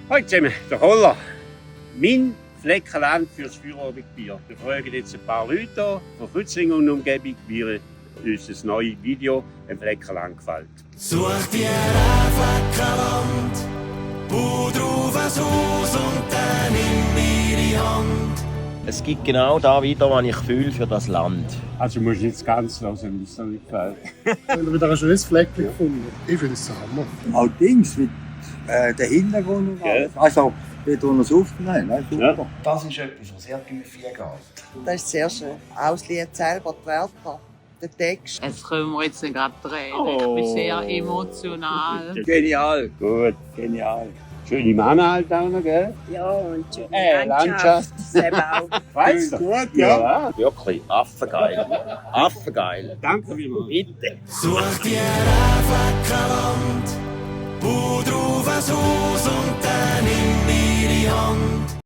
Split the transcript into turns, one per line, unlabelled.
Hallo zusammen, der Holler. Mein Fleckenland fürs Feierabendbier. Wir fragen jetzt ein paar Leute an, von Kützling und Umgebung, wie uns das neue Video im Fleckenland gefällt.
Such dir ein Fleckenland, bau drauf ein Haus und dann nimm ihre Hand.
Es gibt genau da wieder, was ich fühle für das Land.
Also du musst nicht ganz hören, wenn es dir nicht gefällt.
Ich habe wieder ein schönes Fleckchen gefunden. Ich finde es ein Hammer.
Auch Dings mit der Hintergrund und alles. Also, wie du es aufgenommen hast, super.
Ja.
Das ist etwas, was sehr tief geht.
Das ist sehr schön. Auch das Lied selber, die Wörter, der Text.
Jetzt können wir jetzt nicht gerade drehen. Ich bin sehr emotional.
Genial.
Gut,
Genial.
schöne Männer halt auch noch, gell?
Ja, und schöne
Landschaft.
Selber auch.
Weißt du?
Gut,
Ja.
Wirklich, affengeil. Affengeil.
Danke vielmals.
Bitte.
Such dir ein Fleckenland, bau drauf ein Haus und dann